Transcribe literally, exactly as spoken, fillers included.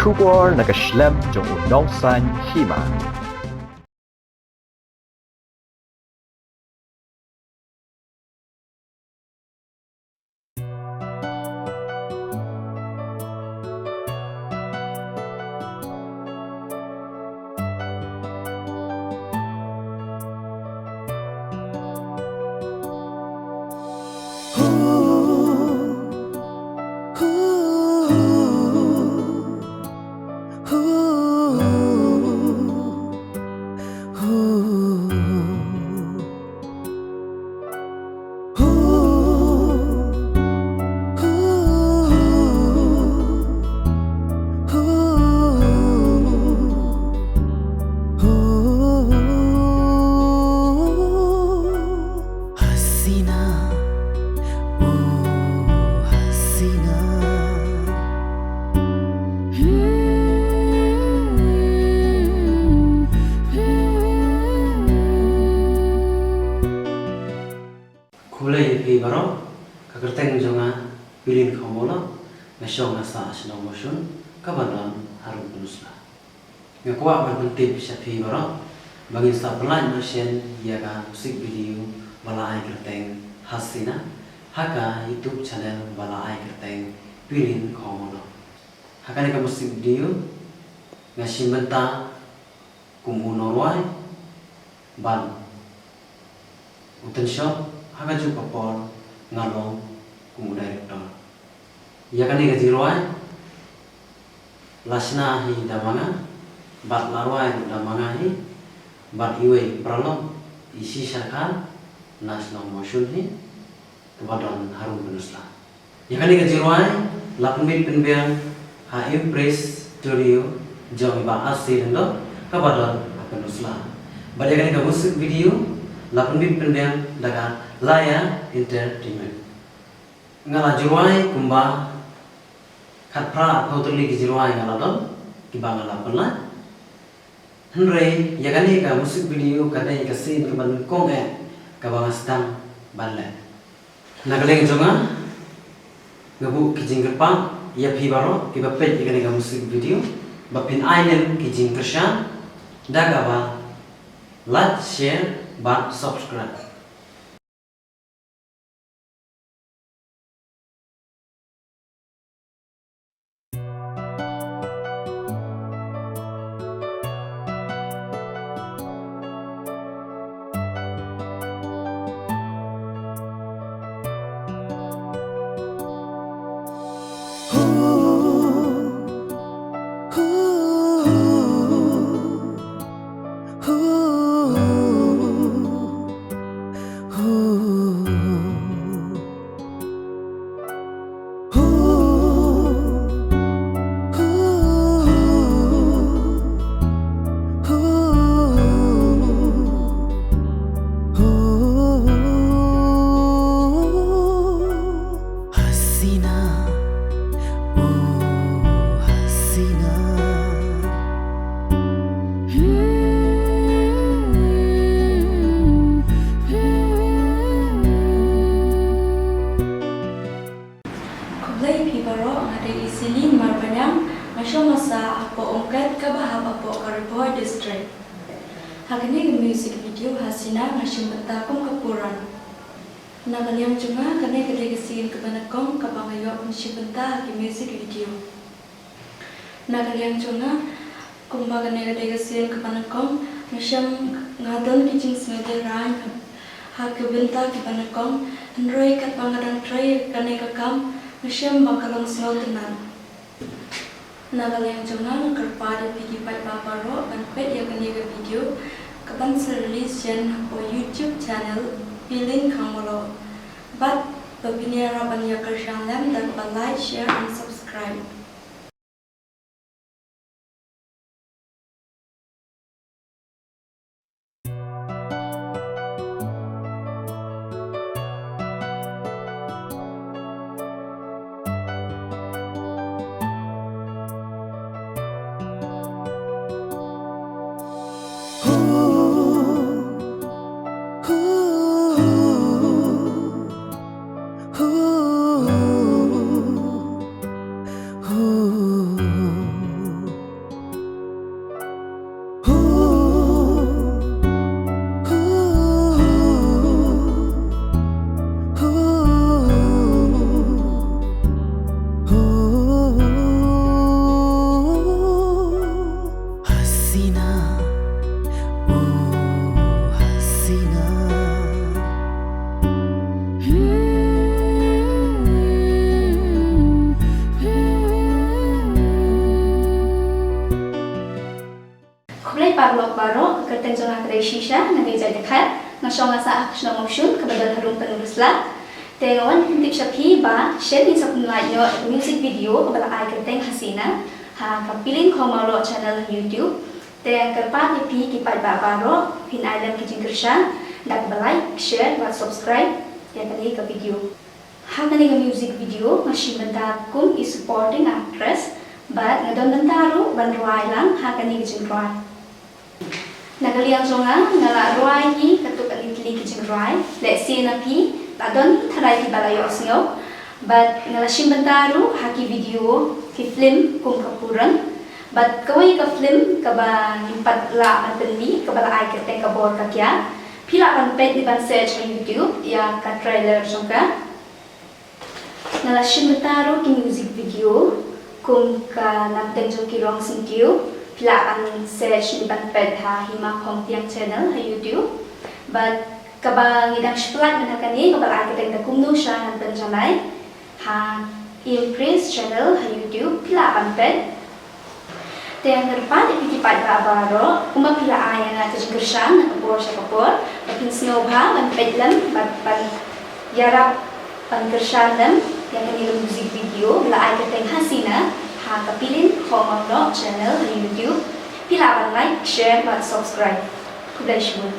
Khubor na ka shlem jong u nongsan hima. Hasina, oh Hasina. Khublei ïa phi baroh, ka kyrteng jong nga Pilin Khongmolo, nga shong nga sah shnong Mawshun, kaba don ha Rung Pynursla. Nga kwah ban pyntip sha phi baroh ba ngin sa pynlait noh shen ïa ka music video ba la ai kyrteng Hasina ha ka YouTube channel ba la ai kyrteng Pilin Khongmolo. Ha kane ka music video nga shim bynta kum u nongrwai bad u tynshop, ha kajuh ka por nga long kum u director. Ïa kane ka jingrwai la shna hi da ma nga bad la rwai ruh da ma nga hi bad iwei i paralok, i Shi Sharkhan na shnong Mawshun hi, kaba don ha Rung Pynursla. Ïa kane ka jingrwai la pynmih pynbiang ha Impress Studio jong i Bah R C Lyngdoh, kaba don ha Pynursla. Bad ïa kane ka music video la pynmih pynbiang da ka Laya Entertainment. Nga la jingrwai kumba khatphra arphew tylli ki jingrwai nga la don kiba nga la pynlait. Hynrei ïa kane ka music video ka dei ka sien kaba nyngkong eh kaba nga sdang ban leh. Na ka liang jong nga, nga buh ki jingkyrpad ïa phi baroh kiba peit ïa kane ka music video ba phin ai lem ki jingkyrshan da kaba like, share bad subscribe. Hasina, oh Hasina. Khublei phi baroh, nga dei i Celine Marbaniang, nga shong nga sah hapoh Umket kaba hap hapoh ka Ri Bhoi District. Ha kane ka music video Hasina nga shim bynta kum ka Puran. Na ka liang jong nga, kane ka dei ka sien kaba nyngkong kaba nga ïoh ban shim bynta ha ki music video. Na ka liang jong nga, kumba kane ka dei ka sien kaba nyngkong, nga shem, nga don ki jingsngewdei raiñ ha ki bynta kiba nyngkong, hynrei katba nga dang trei ïa kane ka kam, nga shem ba ka long sngewtynnat. Na ka liang jong nga, nga kyrpad ïa phi ki paidbah baroh ban peit ïa kane ka video kaban sa release shen hapoh YouTube channel Pilin Khongmolo. Bad ba phin ïarap ban ïa kyrshan lem da kaba like, share and subscribe. Paralok baroh, ka kyrteng jong nga ka dei Shisha, nga dei jait dkhot, nga shong nga sah ha ka shnong Mawshun, kaba don ha Rung Pynrusla. Te nga wan pyntip sha phi ba shen ngin sa pynlait noh ïa ka music video kaba la ai kyrteng Hasina ha ka Pilin Khong Mawloh channel ha YouTube. Te nga kyrpad ïa phi ki paidbah baroh, phin ai lem ki jingkyrshan da kaba like, share bad subscribe ïa kane ka video. Ha kane ka music video nga shim bynta kum i supporting actress bad nga don bynta ruh ban rwai lang ha kane ka jingrwai. Na ka liang jong nga, nga la rwai hi katto katne tylli ki jingrwai. Lehse na phi la don tharai phi ba la ïohsngew. Bad nga la shim bynta ruh ha ki video, ki film kum ka Purang. Bad kawei ka film kaba ngim pat lah ban pynmih, kaba la ai kyrteng Ka Bor Ka Kiad. Phi lah ban peit ne ban search ha YouTube ïa ka trailer jong ka. Nga la shim bynta ruh ki music video kum ka Napdeng Jong Ki Rong Syntiew. Phi lah ban search ne ban peit ha Hima Khongtiang channel ha YouTube. Bad kaba ngi dang shu pynlait mynta kane kaba la ai kyrteng Da Kumno Sha Ngan Pynjanai ha Impress channel ha YouTube, phi lah ban peit. Te nga kyrpad ïa phi ki paidbah baroh, kumba phi la ai ïa nga ka jingkyrshan na ka por sha ka por, ba phin sngewbha ban peit lem bad ban ïarap ban kyrshan lem ïa kane ka music video ba la ai kyrteng Hasina ha ka Pilin Khong Mawloh channel ha YouTube. Phi lah ban like, share bad subscribe. Khublei shibun.